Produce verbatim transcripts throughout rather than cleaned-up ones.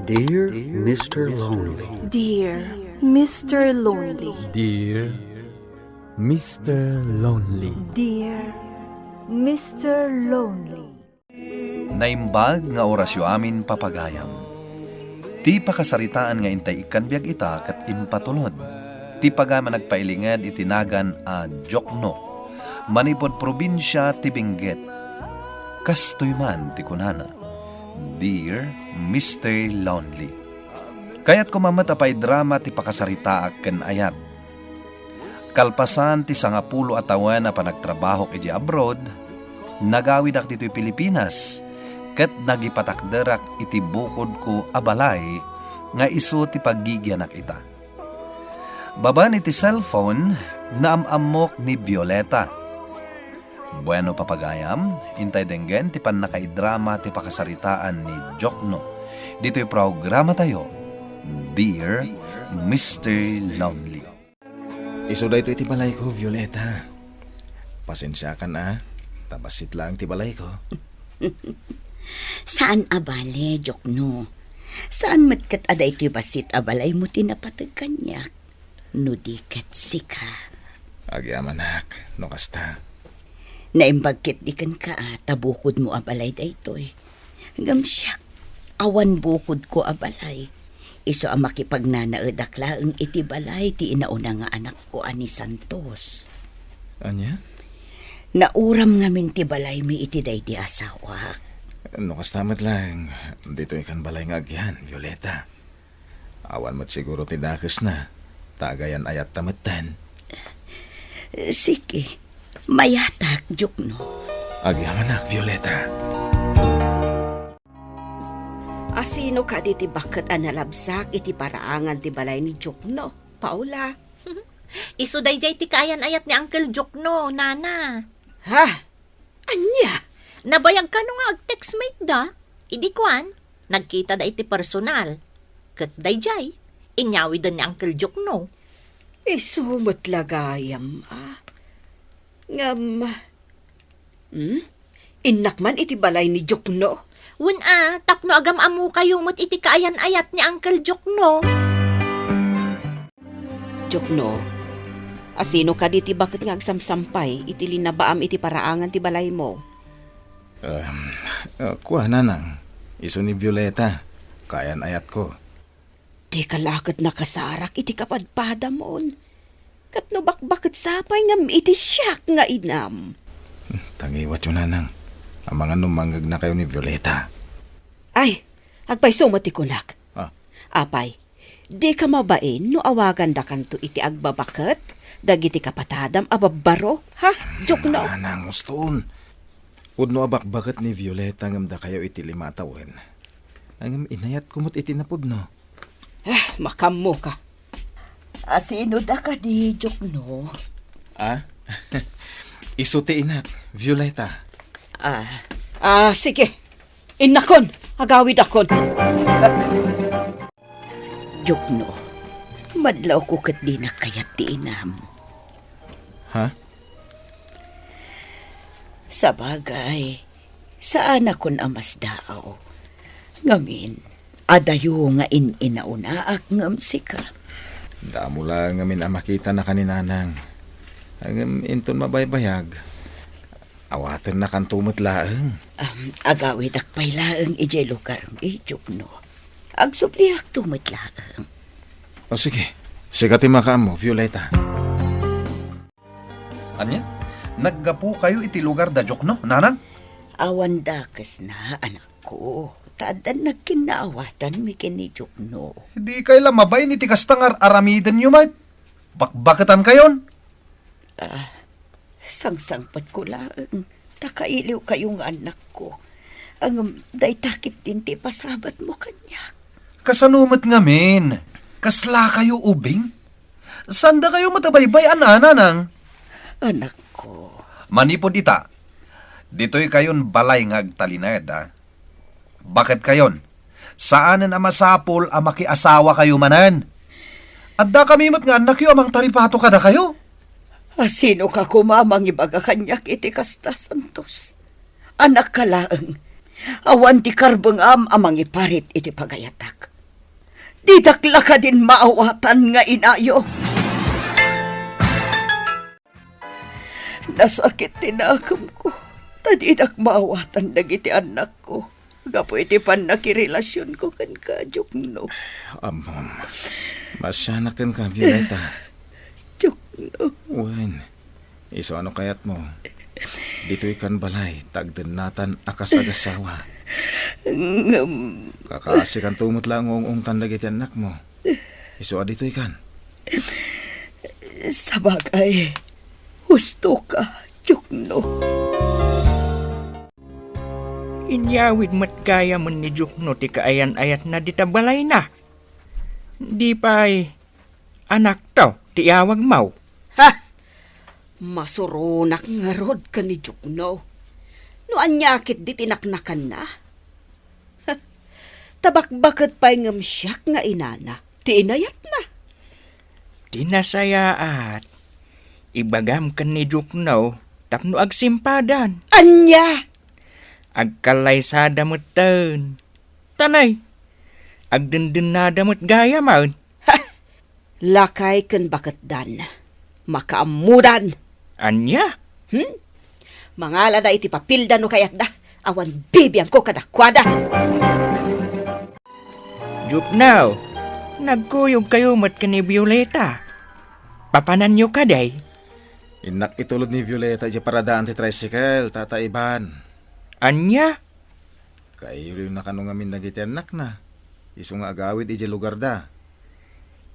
Dear Mister Lonely. Dear Mister Lonely. Dear Mister Lonely. Dear Mister Lonely. Naimbag nga orasyo amin, papagayam. Ti pakasaritaan nga intay ikkan biag ita ket impatulod ti pagayam a nagpailinged iti nagan a Jokno, manipud probinsia ti Benguet. Kastoy man ti kunana, "Dear Mister Lonely." Kayatko man met a paidrama ti pakasaritaak ken ayat. Kalpasan ti sangapulo a tawen a panagtrabahok idiay abroad, nagawidak ditoy Pilipinas ket nagipatakderak iti bukodko a balay nga isu ti paggigianak ita. Babaen iti cellphone, naam-ammok ni Violeta. Bueno, papagayam, intay denggen ti pannakaidrama ti pakasaritaan ni Jokno ditoy programatayo, Dear Mister Lonely. Isu daytoy ti balayko, Violeta. Pasensiakan a, ta bassit laeng ti balayko. Saan a bale, Jokno. Saan met ket a daytoy bassit a balaymo ti napateg kaniak. No di ket sika. Agyamanak, no kasta. Naimbag ketdi kenka a ta bukodmo a balay daytoy. Ngem siak, awan bukodko a balay. Isu a makipagnanaedak laeng iti balay ti inauna nga anakko a ni Santos. Ania? Nauram ngamin ti balaymi iti daydi asawak. No kasta met laeng, ditoy kan balay nga agyan, Violeta. Awan met siguro ti dakesna, ta agayan-ayatta metten. Sige, mayatak, Jokno. Agyamanak, Violeta. Asino kadi ti baket a nalabsak iti paraangan ti balay ni Jokno, Paula? Isu daydiay ti kaayan-ayat ni Uncle Jokno, Nana. Ha? Ania? Nabayag kano nga ag-textmate da? Idi kuan, nagkita da iti personal. Ket daydiay, inyawiden ni Uncle Jokno. Isu met la gayam, a. Ngem, hmm? Innak man iti balay ni Jokno? Wen a, tapno agam-ammokayo met iti kaayan-ayat ni Uncle Jokno. Jokno, asino kadi ti baket nga agsamsampay iti linabaam iti paraangan ti balaymo? Em, eh, kua, Nanang, isu ni Violeta, kaayan-ayatko. Dika la ket nakasarak iti kapadpadamon. Ket no bakbaket sapay ngem iti siak nga inam. Tangiwatyo, Nanang. Amangan no mangngegnakayo ni Violeta. Ay, agpayso met ti kunak. Ah. Apay, dika mabain no awagandakanto iti agbabaket dagiti kapatadam a babbaro, ha, Jokno? Nanang, uston. Pudno a bakbaket ni Violeta ngem dakayo iti lima a tawen. Ngem inayatko met iti napudno. Ah, makammoka. Asino da kadi, Jokno? Ah? Isu ti inak, Violeta. Ah. Ah, sige. Innakon, agawidakon. Jokno, madlawko ket dinak kayat ti inam. Ha? Sabagay, saanakon a masdaaw. Ngamin, adayo nga in-inaunaak ngem sika. Damo la ngamin a makitanaka ni Nanang. Ngem inton mabaybayag, awatennakanto met laeng. Am, agawidak pay laeng idiay lugarmi, Jokno. Agsubliakto met laeng. O sige, sika ti makaammo, Violeta. Ania? Naggapukayo iti lugar da Jokno, Nanang? Awan dakesna, anakko. Ta addan nagkinnaawatanmi ken ni Jokno. Dikay la mabain iti kasta nga ar-aramidenyo met. Bakbaketankayon. Ah, sangsangpetko laeng ta kailiwkayo nga annakko. Ngem dayta ketdin ti ipasabatmo kaniak. Kasano met ngamin? Kaslakayo ubing? Saandakayo met a baybay-an a, Nanang? Anakko. Manipud ita, ditoykayon balay nga agtalinaed, a. Baketkayon, saanen a masapul a makiasawakayo manen. Addakami met nga annakyo a mangtaripato kadakayo. Asinoka koma a mangibaga kaniak iti kasta, Santos? Anakka laeng. Awan ti karbengam a mangiparit iti pagayatak. Didak la kadin maawatan nga inayo. Nasakit ti nakemko, ta didak maawatan dagiti annakko gapu iti pannakirelasionko kenka, Jukno. Ammom, maasianak kenka, Violeta. Jukno. Wen, isu a no kayatmo, ditoykan balay ta agdennatan a kasagasawa. Ngem kakaasikanto met la nga ung-ungtan dagiti annakmo. Isu a ditoykan. Sabagay, hustoka, Jukno. Inyawid met gayamen ni Jukno ti kaayan-ayatna dita balayna. Di pay anakto ti iawagmo? Ha! Masuronak ngarud ken ni Jukno. No ania ketdi ti naknakanna? Ha! Ta bakbaket pay ngem siak nga inana ti inayatna. Ti nasayaat, ibagam ken ni Jukno tapno agsimpadan. Ania? Agkallaysada metten. Tanay, agdendennada met gayamen. Ha! Lakay ken baketdan, makaammodan. Ania? Hmm? Mangalada iti papelda no kayatda, awan bibiangko kadakuada. Jukno, nagkuyogkayo met ken ni Violeta. Papananyo kadi? Innak itulod ni Violeta idiay paradaan ti tricycle, Tata Iban. Ania? Kailiwna kano ngamin dagiti annakna, isu nga agawid idiay lugarda.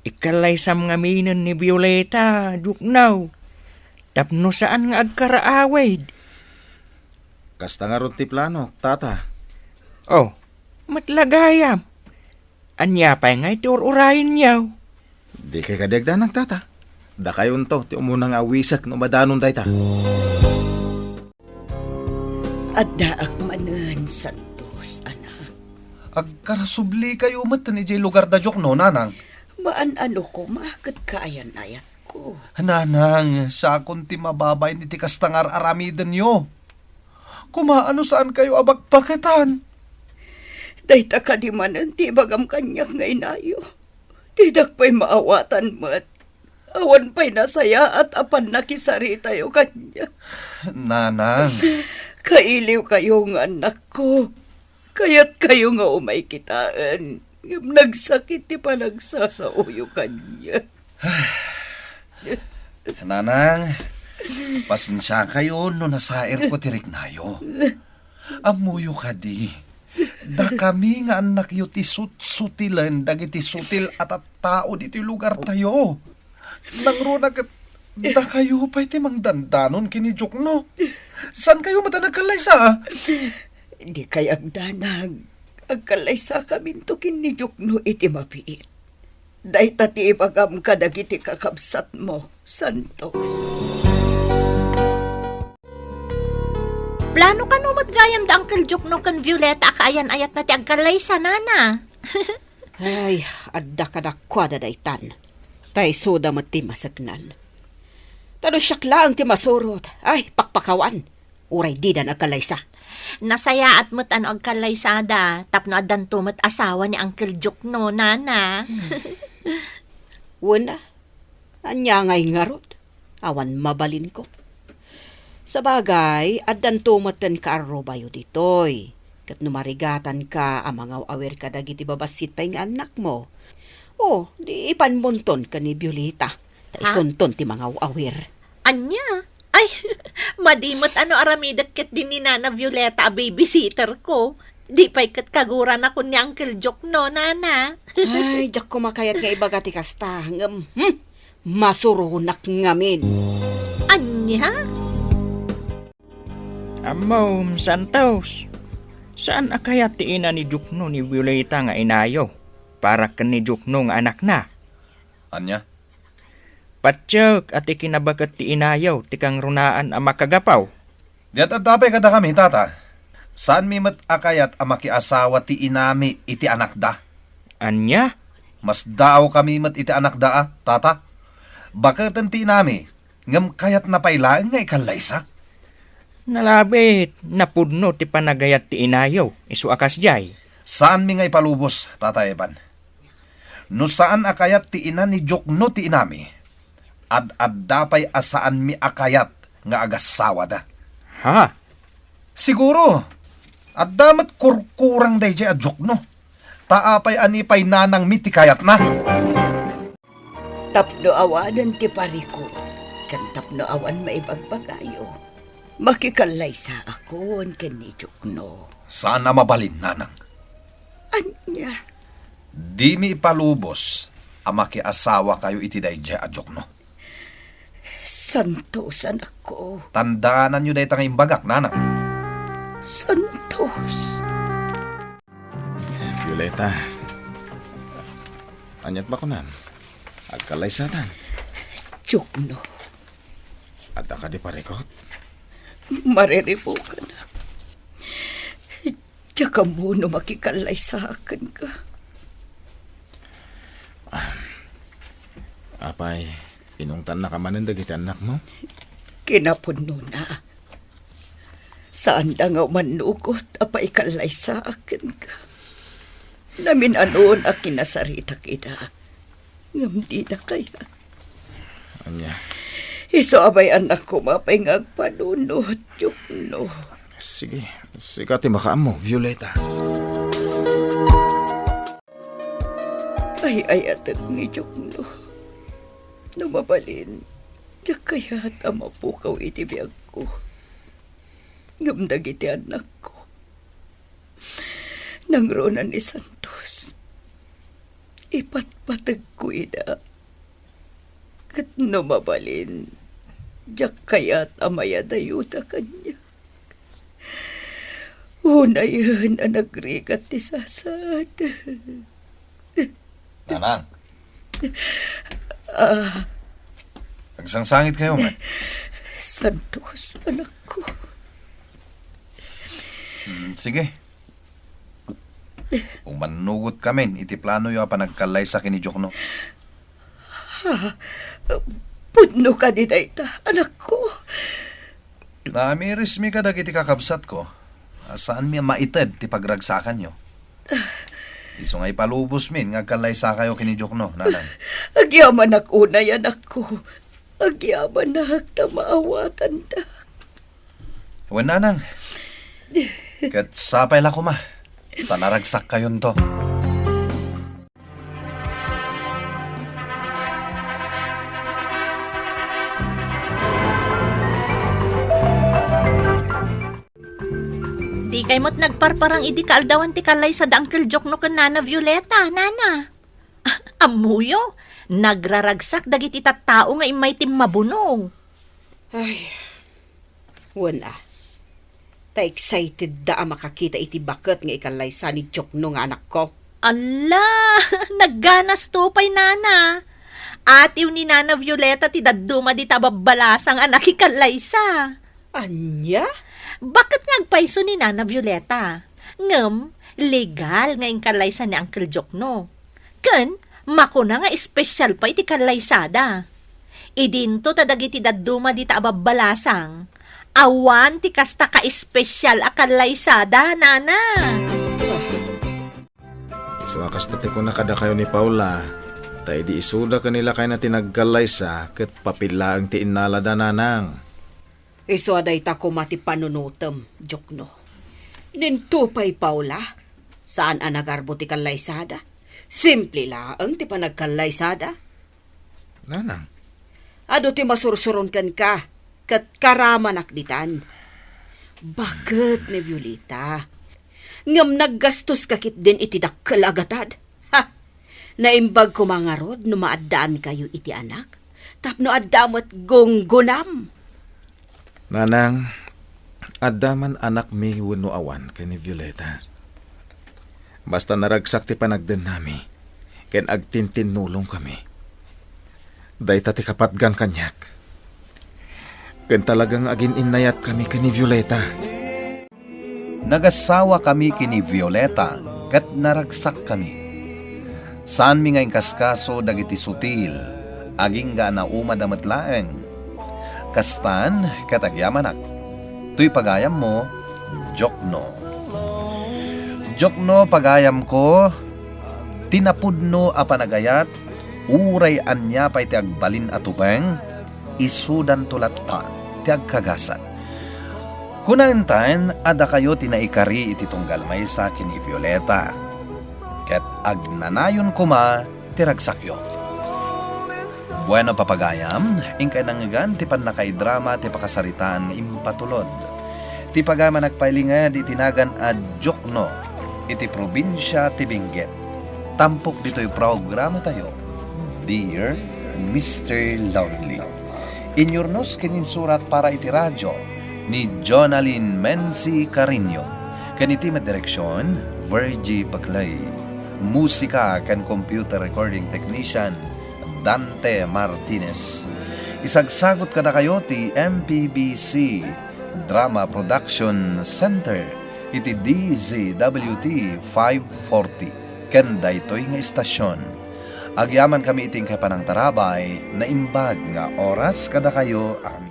Ikkallaysam ngaminen ni Violeta, Jukno, tapno saan nga agkaraawid. Kasta ngarud ti planok, Tata. Oh, met la gayam. Ania pay ngay ti ur-urayenyo? Dikay kadi agdanag, Tata. Dakayonto ti umuna nga awisek no madanon dayta. Addaak manen, Santos, anak. Agkarasublikayo met idiay lugarda, Jukno, nanang. Maan-ano koma ket kaayan-ayatko. Nanang, sakon ti mababain iti kasta nga ar-aramidenyo. Koma, ano saankayo a bakbaketan? Dayta kadi manen ti ibagam kaniak nga inayo. Didak pay maawatan met. Awan pay nasayaat a pannakisaritayo kaniak. Nanang. Kailiwkayo nga annakko. Kayatkayo nga umay kitaen. Ngem nagsakit ti panagsasaoyo kaniak. Nanang, pasensiakayo no nasairko ti riknayo. Ammoyo kadi, dakami nga annakyo ti sutsutilen dagiti sutil a tattao ditoy lugartayo. Nangruna ket dakayo pay ti mangdandanon ken ni Jukno. Saankayo met a nagkallaysa? Dikay agdanag. Agkallaysakaminto ken ni Jukno iti mabiit. Dayta ti ibagam kadagiti kakabsatmo, Santos. Plano kano met gayam da Uncle Jukno ken Violeta a kaayan-ayatna ti agkallaysa, nana? Ay, adda kadakuada daytan. Ta isuda met ti maseknan. Ta no siak laeng ti masurot, ay, pakpakawan. Uray didan agkallaysa. Nasayaat met a no agkallaysada, tapno addanto met asawa ni Uncle Jukno, nana. Wen a, ania ngay ngarud? Awan mabalinko. Sabagay, addanto met ti kaarrubayo ditoy. Ket no marigatanka a mangaw-awir kadagiti babassit pay nga annakmo, o, di ipanmonton ken ni Violeta. Ta Ha? isunton ti mangaw-awir. Ania? Ay, madi met a no aramidek ketdi ni Nana Violeta a babysitterko. Di pay ket kaguranakon ni Uncle Jukno, nana. Ay, diak koma kayat nga ibaga ti kasta. Ngem, hmm, masuronak ngamin. Ania? Ammom, Santos, saan a kayat ti ina ni Jukno ni Violeta nga inayo para ken ni Jukno nga anakna? Ania? Patiek a ti kinabaket ti inayo ti kangrunaan a makagapu. Di at adda pay kadakami, tata. Saanmi met a kayat a makiasawa ti inami iti anakda. Ania? Masdaawkami met iti anakda a, tata. Baketen ti inami, ngem kayatna pay laeng nga ikallaysa. Nalabit, napudno ti panagayat ti inayo, isu a kasdiay. Saanmi nga ipalubos, Tata Eban. No saan a kayat ti ina ni Jokno ti inami, ad-adda pay a saanmi a kayat nga agasawada. Ha? Siguro, adda met kurkurang daydiay a Jokno. Ta apay a ni pay nanangmi ti kayatna? Tapno awanen ti parikut, ken tapno awan maibagbagayo, makikallaysaakon ken ni Jokno. Saan a mabalin, nanang. Ania? Dimi ipalubos a makiasawakayo iti daydiay a Jokno. Santos, anakko. Tandaananyo dayta nga imbagak, nanang. Santos. Violeta, aniat makunan? Agkallaysatan. Jokno. Adda kadi parikut? Mariribukanak. Diak ammo no makikallaysaak kenka. Ah, apay, inungtannaka manen dagiti annakmo? Kinapudnona. Saanda nga umannugot a paikallaysaak kenka. Namin-anon a kinasaritak ida. Ngem dida kayat. Ania? Isu a bay-annak koma pay nga agpanunot, Jokno. Sige, sika ti makaammo, Violeta. Ay-ayatek ni Jokno. No mabalin, diak kayat a mapukaw iti biagko. Ngem dagiti annakko, nangruna ni Santos, ipatpategko ida. Ket no mabalin, diak kayat a mayadayuda kaniak. Unayen a nagrigat ti sasad. Nanang. Ah. Agsangsangitkayo met. Santos, anakko. Hmm, sige. Umannugotkamin iti planoyo a panagkallaysa ken ni Jokno. Ha? Pudno kadi dayta, anakko? Namirismi kadagiti kakabsatko a saanmi a maited ti pagragsakanyo. Isu nga ipalubosmin nga agkallaysakayo ken ni Jokno, nanang. Agyamanak unay, anakko. Agyamanak ta maawatandak. Wen, nanang. Ket sapay la koma ta naragsakkayonto. Dikay met nagparparang idi kaaldawan ti kallaysa da Uncle Jokno ken Nana Violeta, nana. Ammoyo, nagraragsak dagiti tattao nga immay timmabunong. Ay, wen a. Ta excited da a makakita iti baket nga ikallaysa ni Jokno nga anakko. Alla, nagganasto pay, nana. Atiw ni Nana Violeta ti dadduma dita ababbalasang a nakikallaysa. Ania? Baket nga agpayso ni Nana Violeta. Ngem, legal nga inkallaysa ni Uncle Jokno. Ken, makuna nga espesyal pay ti kallaysada. Idinto ta dagiti dadduma dita ababbalasang, awan ti kasta ka espesyal a kallaysada, nana. Isu a kasta ti kuna kadakayo ni Paula, ta idi isuda ken ni lakayna ti nagkallaysa, ket papel laeng ti innalada, nanang. Isu a dayta koma ti panunotem, Jokno. Ninto pay Paula, saan a nagarbo ti kallaysada. Simple laeng ti panagkallaysada. Nanang. Adu ti masursuron kenka, ket karamanak ditan. Baket ni Violeta. Ngem naggastoska ketdin iti dakkel a gatad. Ha! Naimbag koma ngarud no maaddaankayo iti anak, tapno adda met gunggonam. Nanang, adda man anakmi wenno awan ken ni Violeta. Basta naragsak ti panagdennami ken agtintinnulongkami. Dayta ti kapatgan kaniak. Ken talaga nga agin-innayatkami ken ni Violeta. Nagasawakami ken ni Violeta ket naragsakkami. Saanmi nga inkaskaso dagiti sutil, agingga a naumada met laeng. Kastan ket agyamanak. Toy pagayammo, Jokno. Jokno, pagayamko, Ti napudno a panagayat, uray ania pay ti agbalin a tubeng, isudanto latta ti agkagasat. Kuna intan a dakayo ti naikari iti tunggal maysa ken ni Violeta, ket agnanayon koma ti ragsakyo. Bueno, papagayam, inkay nangngegan ti pannakaidrama ti pakasaritaan nga impatulod. Ti pagayam a nagpailinged iti nagan a Diokno, iti probinsia ti Benguet. Tampok ditoy programatayo, Dear Mister Lonely. Inyurnos ken insurat para iti radio ni Jonalyn Menzi Carino, ken iti met direksion, Virgie Paclay. Musika ken computer recording technician, Dante Martinez. Isagsagot kadakayo ti M P B C Drama Production Center iti D Z W T five forty ken daytoy nga istasion. Agyamankami iti inkay panangtarabay, naimbag nga oras kadakayo amin.